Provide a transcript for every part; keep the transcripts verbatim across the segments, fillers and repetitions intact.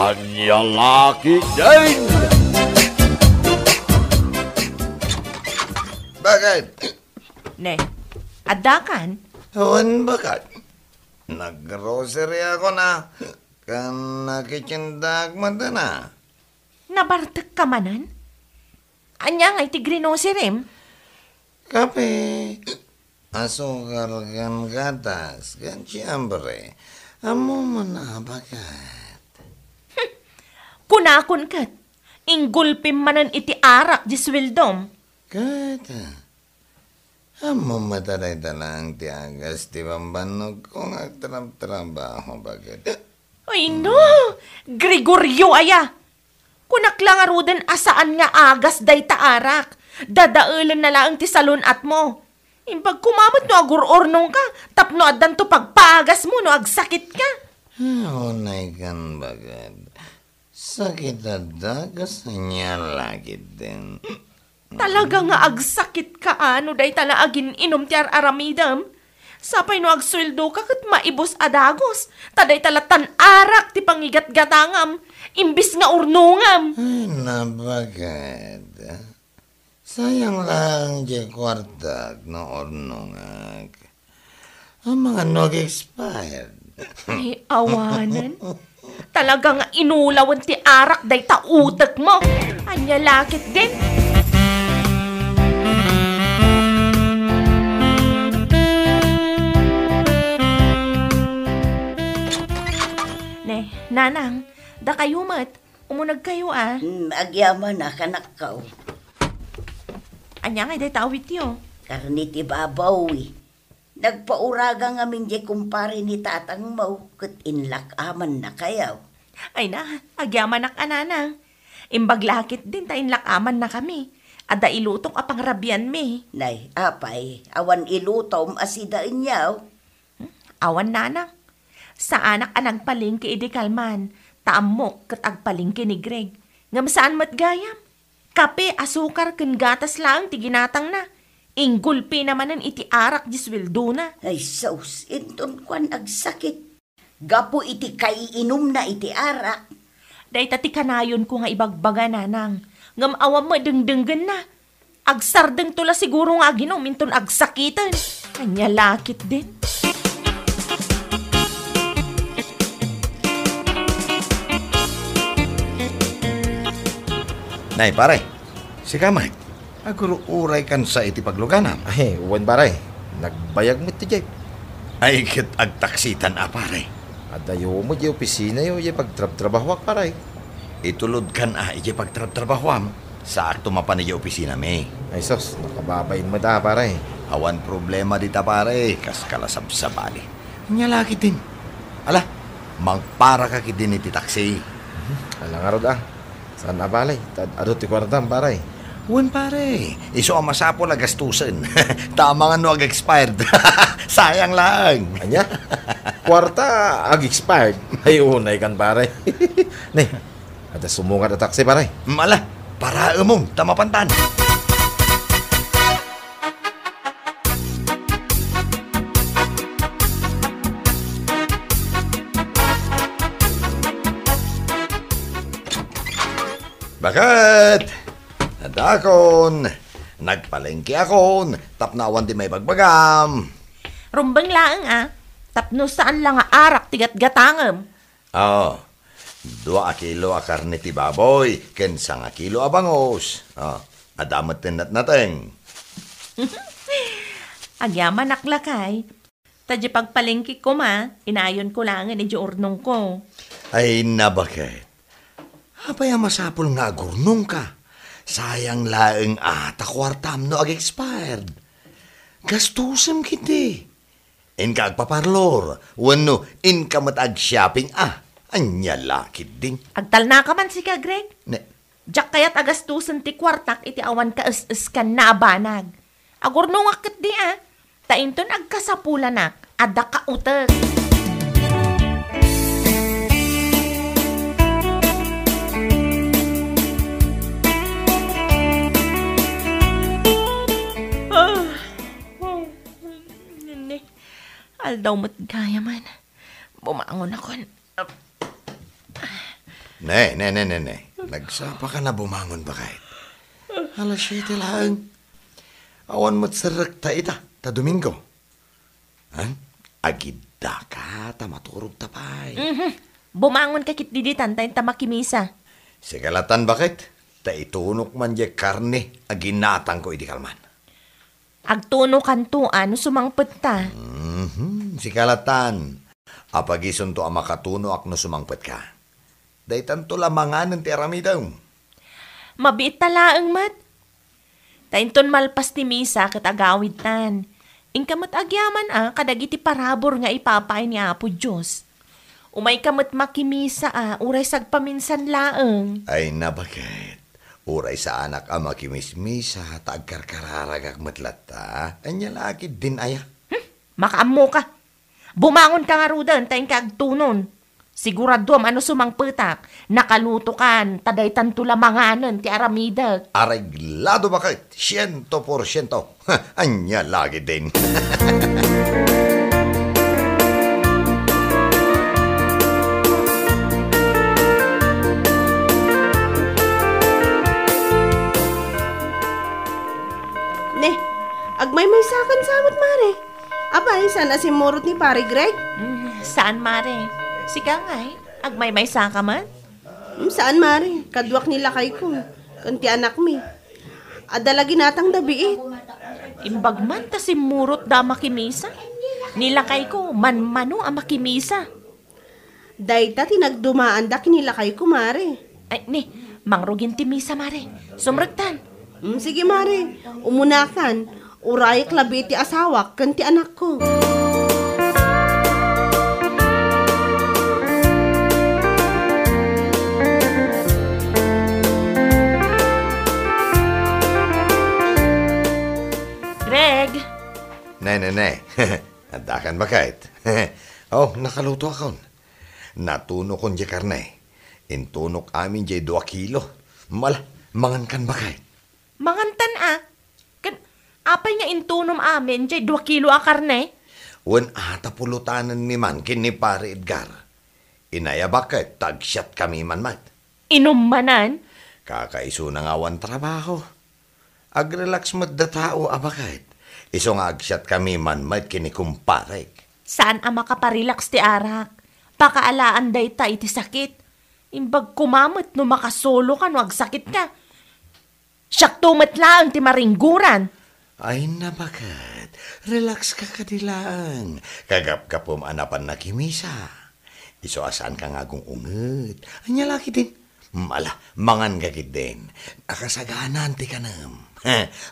Ania la ketdin? Bakit? Ne, addakan? Wen, bakit? Nag-grocery ako na. Kan nakitiendak met na. Nabartek ka manen? Ania ngay ti grinocerim? Kape, asukar, ken gatas, ken siyempre, ammom a baket. Kunakon ket, inggulpim manen iti arak di sueldom. Ket, ammom met a dayta laeng ti agas ti bambannogko nga agtrabtrabaho, baket. Ay no, Gregorio aya! Kunak la ngaruden a saan nga agas dayta arak. Dadaelenna laeng ti salun-atmo. Imbag koma met no agur-urnongka tapno addanto pagpaagasmo no agsakitka. Ah, unay kan, baket. Sakit adda, kas ania la ketdin? Talaga nga agsakitka no dayta la agin-inum ti ar-aramidem. Sapay no agsueldoka ket maibus a dagus, ta dayta la tan arak ti pangigatgatangam, imbis nga urnongam. Ay, nabaket. Sayang laeng ti kuartak no urnongak. Amangan no ag-expired. Ay, awanen. Talaga nga inulawen ti arak dayta utekmo. Ania la ketdin? Ne, nanang, dakayo met, umunegkayo a. Hmm, agyaman a, kanakkaw. Ania ngay dayta awityo? Karne ti baboy. Nagpauraga ngamin diay kumpare ni tatangmo, ket inlak-amanna kayaw. Ay na, agyamanak a nanang. Imbag la ketdin ta inlak-amannakami. Adda ilutok a pangrabianmi. Nay, apay, awan ilutom a sidaenyaw? Hmm, awan nanang. Saanak a nagpalengke idi kalman, ta ammok ket agpalengke ni Greg. Ngem saan met gayam. Kape, asukar, ken gatas laeng ti ginatangna. Inggulpina manen iti arak di sueldona. Ay sus, inton kuan agsakit. Gapu iti kaiinumna iti arak. Dayta ti kanayonko nga ibagbaga, nanang. Ngem awan met dengdenggenna. Agsardengto la siguro nga aginum inton agsakiten. Ania la ketdin? Nay, pare, sika met. Agur-uraykan sa iti pagluganam. Ay, wen, pare. Nagbayag met ti jeep. Ay, ket agtaksitan a, pare. Adayo met diay opisinayo, diay pagtrabtrabahoak, pare. Itulodkan a idiay pagtrabtrabahoam. Saakto mapan idiay opisinami. Ay sus, nakababain met a, pare. Awan problema dita, pare. Kaska la sabsabali. Ania la ketdin? Ala, mangparaka ketdin iti taksi. Mhm. Ala ngarud a. Saan a bale? Ta adu ti kuartam, pare. Wen, pare. Isu a masapul a gastusen. Ta amangan no ag-expired. Sayang laeng. Ania? Kuarta ag-expired? Ay, unay kan, pare. Ne, adda sumungad a taksi, pare. Mala, para umong, ta mapantan. Baket! Adakon! Nagpalengke akon, tapno awan ti maibagbagam. Rumbeng laeng a, tapno saan la nga arak ti gatgatangem. Oo. Dua a kilo a karne ti baboy, ken sanga kilo a bangus. O, adda met ti natnateng. Agyamanak lakay. Ta diay pagpalengkek koma, inayonko laengen idiay urnongko. Ay, nabaket. Apay a masapul nga agurnongka? Sayang laeng a ta kuartam no ag-expired. Gastusem ketdi. Inka agpaparlor, wenno inka met ag-shopping a. Ania la ketdin? Agtalnaka man sika, Greg? Ne. Diak kayat a gastusen ti kuartak iti awan kaes-eskanna a banag. Agurnongak ketdi a, ta inton agkasapulanak, adda kautek. Ah, oh, ne, aldaw met gayamen. Bumangon akon. Ne, ne, ne, ne, ne. Nagsapaka na bumangon, baket. Alas siete laeng. Awan met serrekta ita, ta Domingo. Ha? Agiddaka ta maturogta pay. Mhm. Bumangonka ketdi ditan ta inta makimisa. Sika latan, baket, ta itunok man diay karne a ginatangko idi kalman. Agtunokanto a no sumangpetka. Mhm. Sika latan. Apagisonto a makatunoak no sumangpetka. Daytanto la manganen ti aramidem. Mabiitta laeng met. Ta inton malpas ti misa ket agawidtan. Inka met agyaman a kadagiti parabur nga ipapaay ni Apo Dios. Umayka met makimisa a uray sagpaminsan laeng. Ay, nabaket. Uray saanak a makimismisa ta agkarkararagak met latta. Ania la ketdin aya? Hmm, makaammoka. Bumangonka ngaruden ta inka agtunon. Siguraduam a no sumangpetak, nakalutokan, ta daytanto la manganen ti aramidek. Areglado, baket, siento por siento. Ania la ketdin. Ne, agmaymaysakan sa met, Mare. Apay, saan a simmurot ni Pare Greg? Mm, saan, Mare. Sika ngay, agmaymaysaka met? Mm, saan, Mare. Kaduak ni lakayko ken ti anakmi. Adda la ginatangda biit. Imbag man ta simmurotda a makimisa. Ni lakayko, manmano a makimisa. Dayta ti nagdumaanda ken ni lakayko, Mare. Ay, ni, mangrugin ti misa, Mare. Sumrektan. Mm, sige, Mare. Umunakan. Urayek labi ti asawak ken ti anakko. Greg! Ne, ne, ne. Addakan, baket. Oh, nakalutoakon. Natunokon diay karne. Intunok amin diay dua kilo. Mala, mangankan, baket. Mangantan a? Ken apay nga intunom amin diay dua kilo a karne? Wen, a ta pulotanenmi man ken ni Pare Edgar. Inayabak ket ta agsiatkami man met. Inummanan? Kakaisuna nga awan trabaho. Agrelax met da tao a baket. Isu nga agsiatkami man met ken ni kumparek. Saan a makaparelax ti arak. Pakaalaan dayta iti sakit. Imbag koma met no makasoloka no agsakitka. Siakto met laeng ti maringguran. Ay, nabaket. Relax ka kadi laeng. Kagapgapum a napan nakimisa. Isu a saanka nga agung-unget. Ania la ketdin? Mala, mangan ka ketdin. Nakasaganan ti kanem.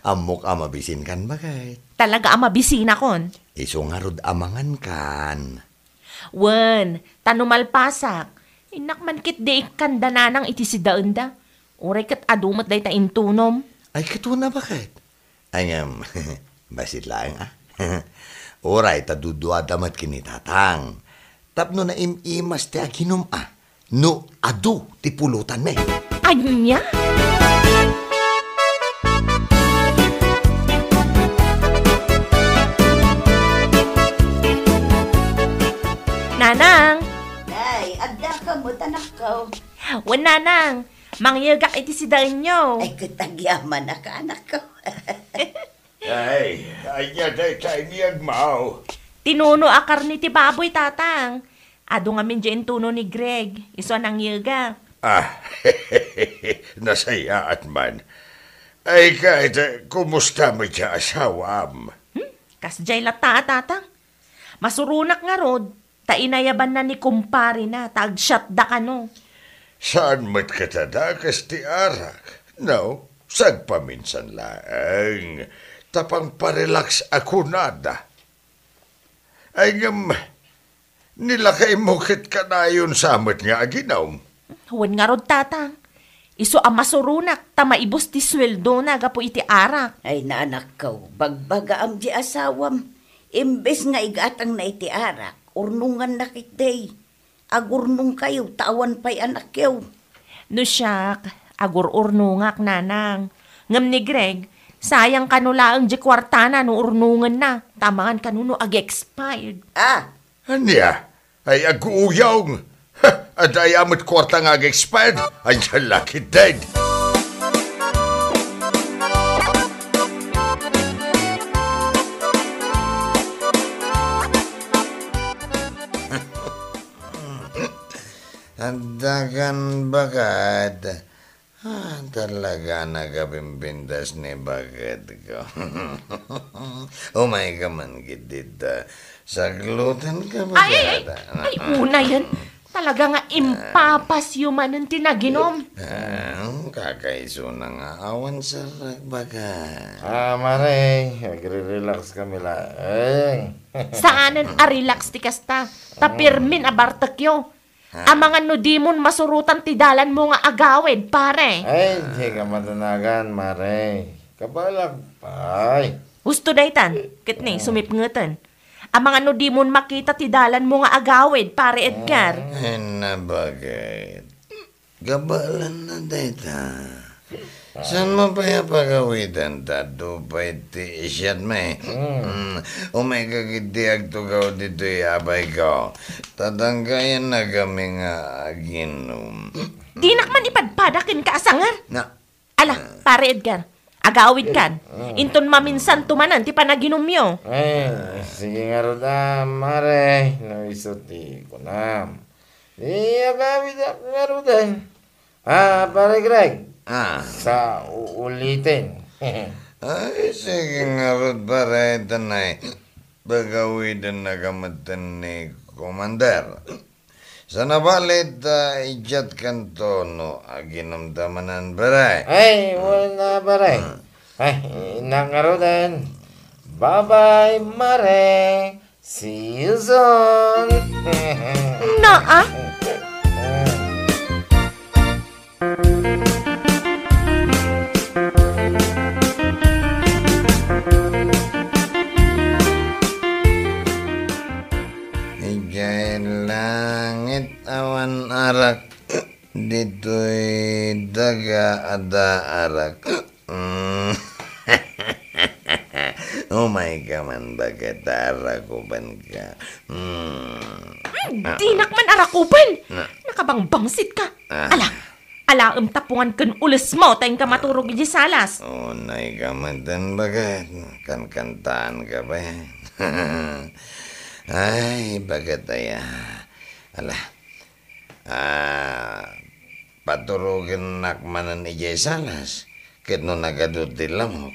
Ammok a mabisinkan, baket. Talaga a mabisinakon? Isu ngarud a mangankan. Wen, ta no malpasak, innak man ketdi ikkan da nanang iti sidaenda. Uray ket adu met dayta intunom. Ay, ket wen a, baket? Ay, ngem, bassit laeng, a? Uray ta duduada met ken ni Tatang. Tapno naim-imas ti aginum, a? No adu ti pulotanmi. Ania? Nanang! Nay, addaka met, anakko. Wen, Nanang, mangyegak iti sidaenyo. Ay, ket agyamanak, anakko. Ay, ania dayta, iniagmo? Tinuno a karne ti baboy, Tatang. Adu ngamin diay intuno ni Greg, isu a nangyegak. Ah, nasayaat man. Ay, ket, kumusta met ti asawam? Hmm? Kasdiay latta a, Tatang. Masuronak ngarud, ta inayabanna ni kumparena, ta agsiatda kano. Saan met ket a dakes ti arak, no? Sagpaminsan laeng, ta pangparelax a kunada. Ay, ngem, ni lakaymo ket kanayon sa met nga aginum? Wen ngarud, Tatang. Isu a masuronak ta maibus ti sueldona gapu iti arak. Ay, anakko, bagbagaam ti asawam. Imbes nga igatangna iti arak, urnonganna ketdi. Agurnongkayo ta awan pay anakyo. No siak, agur-urnongak, Nanang. Ngem ni Greg, sayang kano laeng diay kuartana no urnongenna, ta amangan kano no ag-expired. Ah! Ania? Ay, aguuyong! Adda aya met kuarta nga ag-expired? Ay, lucky dead! Adda kan baket. Ah, talaga nagapimpintas ni baketko. Umayka man ketdi ta saklutanka. Ay, ay, ay, baket. Ay, unayen. Talaga nga impapasyo manen ti naginom. Ah, kakaisuna nga awan sarrak, baket. Ah, Mare, agre-relax kami laeng. Saanen a relax ti kasta. Ta pirmin a bartekyo. Ha? Amangan no dimon masurotan ti dalanmo nga agawid, pare. Ay, di ka madanagan, Mare. Kabalak pay. Husto daytan, ket ni, sumipngeten. Amangan no dimon makita ti dalanmo nga agawid, pare Edgar. Ay, nabaket. Kabaelanna dayta. Saanmo pay a pagawidan ta adu pay ti siatmi? Mm. Mm, umayka ketdi agtugaw ditoy abayko. Tatangkayanna kami nga aginom. Dinak man ipadpada kenka a sanger? Na. Ala, pare Edgar, agawidkan. Mm. Inton maminsanto manen ti panaginumyo. Ay, sige ngarud a, Mare, no isu ti kunam. Di agawidak ngaruden. Ah, Pare Greg. Ah. Sa uuliten. Ay, sige ngarud, pare, tanay. Pagawidennaka metten ni Commander. Sana balet, ah, idiatkanto no aginumta manen, pare. Ay, wen a, pare. Ah. Ay, innak ngaruden. Bye-bye, Mare. See you soon. Naa? Idiay langit awan arak, ditoy daga adda arak. Mm. Umayka man, baket, ta arakubenka. Mm. Mm, dinak man arakuben. Na. Nakabangbangsit ka. Ah. Ala, alaem ta pungan ken ulesmo ta inka maturog idiay salas. Unayka metten, baket. Kankantaanka pay. Ay, baket aya. Ala. Ah, paturogennak manen idiay salas, ket no nagadu ti lamok.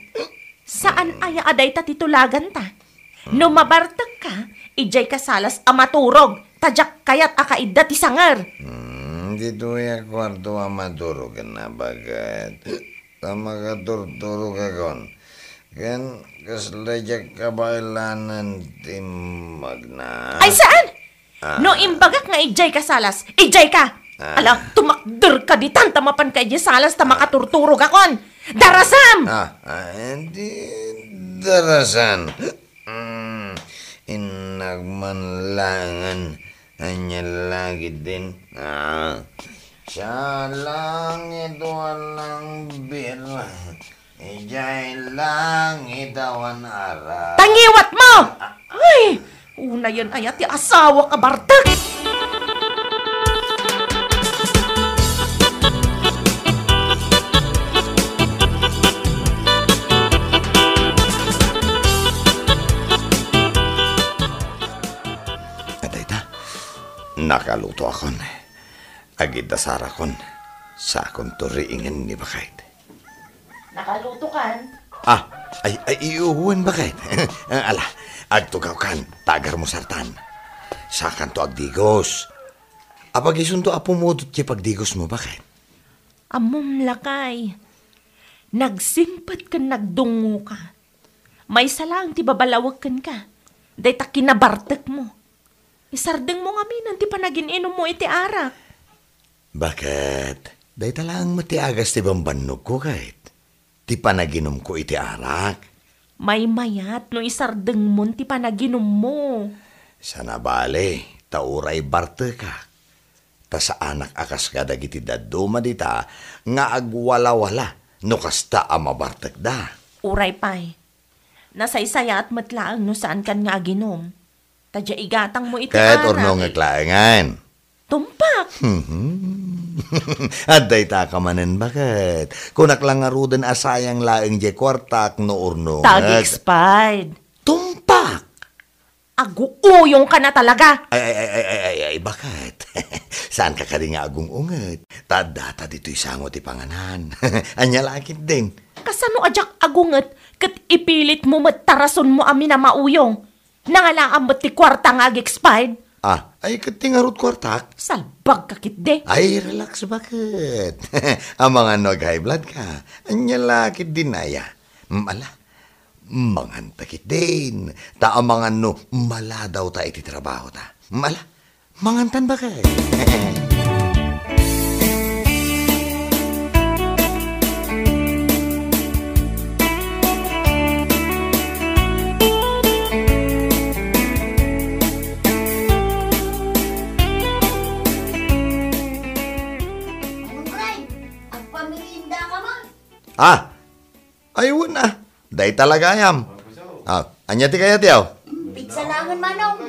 Saan aya a dayta ti tulaganta? No mabartekka, idiayka salas a maturog, ta diak kayat a kaidda ti sanger. Hmm, ditoy a kuarto a maturogen a, baket. Ta makaturturogakon. Ken kasla diak kabaelanen ti magna. Ay, saan? Ah. No imbagak nga idiayka salas, idiayka! Ah. Ala, tumakderka ditan ta mapanka idiay salas ta makaturturogakon! Darasam! Ah, ah, di darasan. Mm, innak man laengen. Ania la ketdin? Ah, sa langit walang bira. Idiay langit awan arak. Tangiwat mo! Ay! Unayen aya ti asawak a bartek! Adayta, nakalutoakon. Agidasarakon. Sakonto riingen ni baket. Nakalutokan? Ah, ay, ay, iyo, wen baket. Ala, agtugawkan, ta agarmusartan. Sakanto agdigos. Apag isunto a pumudot ti pagdigosmo, baket? Ammom, lakay. Nagsimpet ken nagdungngoka. Maysa laeng ti babalawek kenka. Dayta kinabartekmo. Isardengmo ngamin ti panagin-inummo iti arak. Baket, dayta laeng met ti agas ti bambannogko ket ti panaginumko iti arak. Maymayat no isardengmon ti panaginummo. Sana bale, ta uray bartekak. Ta saanak a kas kadagiti dadduma dita nga agwalawala no kasta a mabartekda. Uray pay, nasaysayaat met laeng no saankan nga aginum. Ta dia igatangmo iti arak. Ket urnongek laengen. Tumpak. Hmm. Adda ita ka manen, baket. Kunak lang ngaruden a sayang laeng diay kuartak no urnonget. Tag expired. Tumpak! Aguuyong ka na talaga. Ay, ay, ay, ay, ay, ay, ay, baket. Saan ka kadi nga agung-unget? Ta adda ta ditoy sango ti panganan. Ania la ketdin? Kasano a diak agunget ket ipilit mo met ta rason mo a minamauyong? Nangalaam met ti kuarta nga ag-expired? Ah, ay, ket ti ngarud kuartak? Salbag ka ketdi. Ay, relax, baket. Amangan no ag-high blood ka. Ania la ketdin aya? Mm, ala, manganta ketdin. Ta amangan no maladaw ta iti trabaho ta. Mm, ala, mangantan, baket. Manong Greg, agpamerienda ka man? Ah, ay, wen a. Dayta la gayam. Ah, ania ti kayatyo? Mm, pizza laengen, Manong.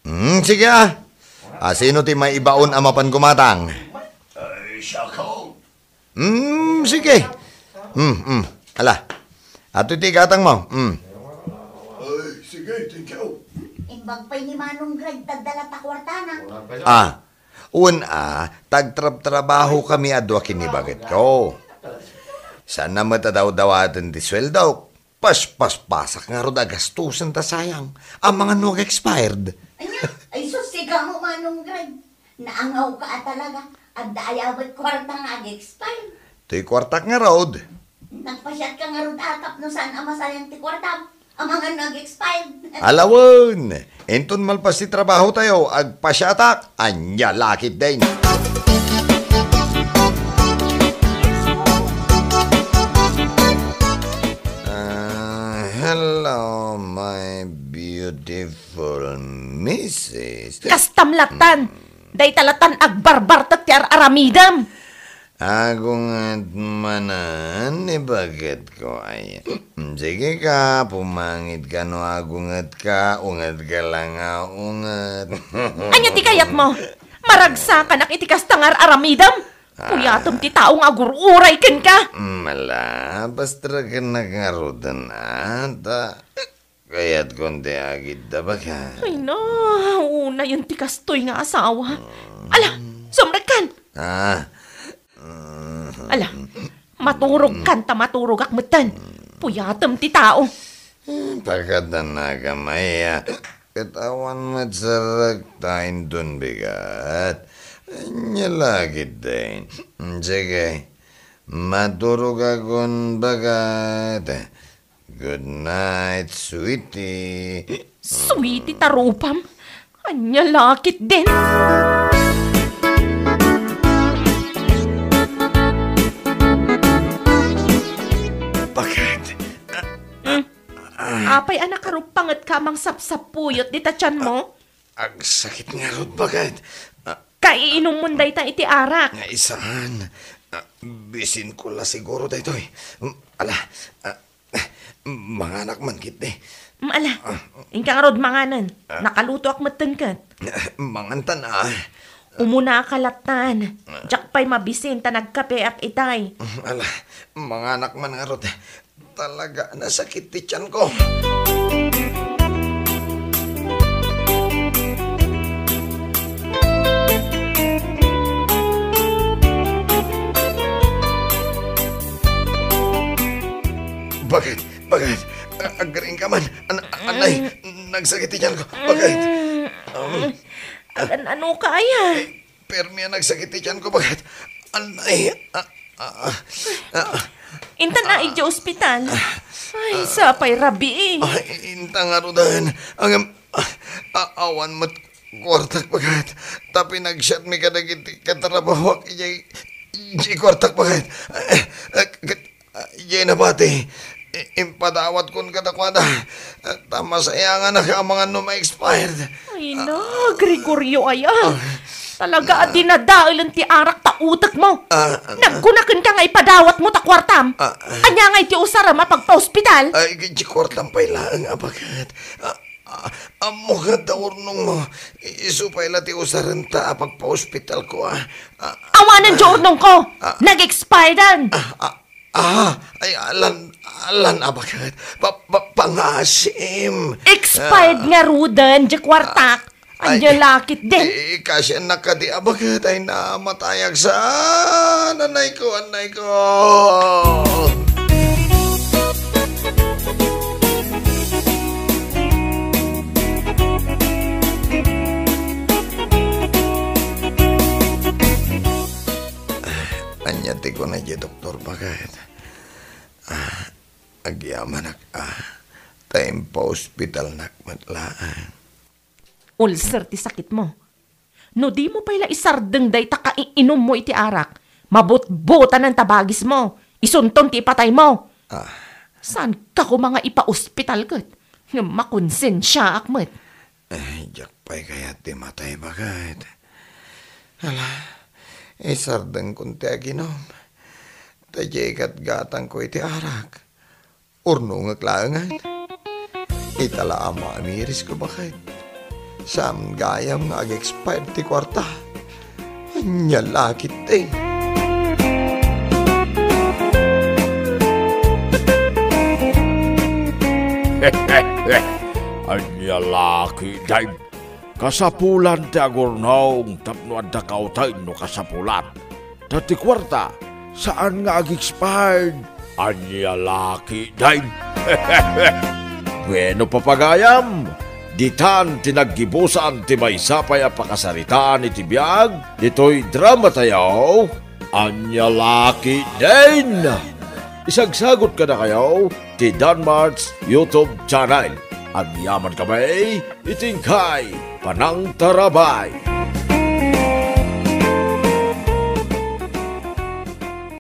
Mm, sige, ah. Ah, sino ti maibaon a mapan gumatang? Ay, siak. Mm, sige. Mm, mm. Ala. Adtoy ti igatang mo. Mm. Ay, sige, thank you. Imbag pay ni Manong Greg, ta adda latta kuartana. Ah. Wen a, ta agtrabtrabaho kami a dua ken ni bagetko. Saan na met a dawdawaten ti sueldok. Paspaspasak ngarud a gastusen ta sayang. Amangan no ag-expired. Ania? Ay, sus, sika mo, Manong Greg. Naangawka a talaga. Adda aya met kuarta nga ag-expire? Toy kuartak ngarud. Nagpasiatka ngarud a tapno saan a masayang ti kuartam. Amangan no ag-expire. Ala wen, inton malpas ti trabahotayo, agpasiatak, ania la ketdin. Ah, hello, my beautiful missus. Kastam lattan. Hmm. Dayta lattan agbarbartek ti ar-aramidem. Agunget manen ni bagetko, ay. Sige ka, pumangit ka no agunget ka, unget ka lang a unget. Ania ti kayatmo? Maragsakanak iti kasta nga ar-aramidem? Ah. Puyatem ti tao nga agur-uray kenka. Mala, pastrakennak ngaruden, a, ta Kayatkon ti agidda, baket. Ay na, unayen ti kastoy nga asawa. Ala, sumrekkan! Ah. Ala, maturogkan ta maturogak metten. Puyatem ti tao. Hmm, pakadanaka, Maya. Ket awan met sarrekta inton bigat. Ania la ketdin. Sige, maturogakon, baket. Good night, sweetie. Sweetie ta rupam. Ania la ketdin? Baket. Hmm. Apay a nakaruppangetka a mangsapsapuyot dita tianmo? Agsakit ngarud, baket. Ah. Kaiinumon dayta iti arak. Ay, saan? Ah, bisinko la siguro daytoy. Mm, ala, ah, manganak man ketdi. Mm, ala, ah, inka ngarud manganen. Ah. Nakalutoak metten ket. Ah, mangantan, ah. Umunaka lattan. Ah. Diak pay mabisin ta nagkapeak itay. Mm, ala, manganak man ngarud. Talaga, nasakit ti tianko. Baket, baket, a-, agriingka man. An-, anay, nagsakit ti tianko. Baket. Um, agan-ano ka aya? Permi a nagsakit ti tianko, baket. Anay, ah, ah, ah. Intan a idiay ospital. Ay, sapay rabii. Ay, intan ngaruden. Ngem, ah, ah, awan met kuartak, baket. Ta pinagsiatmi kadagiti katrabahoak idiay, idiay kuartak, baket. Eh, eh, ket Ah, idiay nabati, i-, impadawatkon kadakuada. Ah, ta masayanganak amangan no ma-expired. Ay na, Gregorio aya. Ah. Talaga a dinadaelen ti arak ta utekmo. Ah, ah. Nagkunakenka nga ipadawatmo ta kuartam. Ah, ah. Ania ngay ti usarem a pagpaospital? Ay, ti kuartam pay laeng a baket. Ah, Ah, ammok nga adda urnongmo. Isu pay la ti usarenta a pagpaospitalko, ah. Ah, Awanen ti urnongko! Ah. Nag-expiredan! Ah, ah, ah, ay, alan, alan, abaket. Pa, pa, pangasim. Expired Ah. ngaruden, di kwartak. Ah, ay, Anya lakit din. Eh, kasiannak kadi, abaket, ay, namatayak sa. Anay ko, anay ko. Anya ti kuna iti doktor, baket? Ah, agyamanak, ah. Ta impaospitalnak met laeng. Ulcer ti sakitmo. No dimo pay la isardeng dayta kaiinummo iti arak, mabutbotanen ta bagismo, isunton ti ipataymo. Ah. Saanka koma nga ipaospital ket? Ngem makonsensiaak met. Ay, diak pay kayat ti matay, baket. Ala, isardengkon ti aginum. Ta diay gatgatangko iti arak. Urnongek laengen. Ita la a maamiris ko, baket. Saan gayam nga ag-expire ti kuarta. Anya lakit ti. Anya lakit, Dave? Kasapulan ti agurnong tapno adda kauten no kasapulan. Ta ti kuarta, saan nga ag-expired. Anya lakit, Dave? Bueno, papagayam, ditan ti naggibusan ti maysa pay a pakasaritaan iti biag ditoy drama tayo. Anya lakit, Dave? Isagsagot kadakayo ti Danmart's YouTube channel. Agyaman kami iti inkay panangtarabay.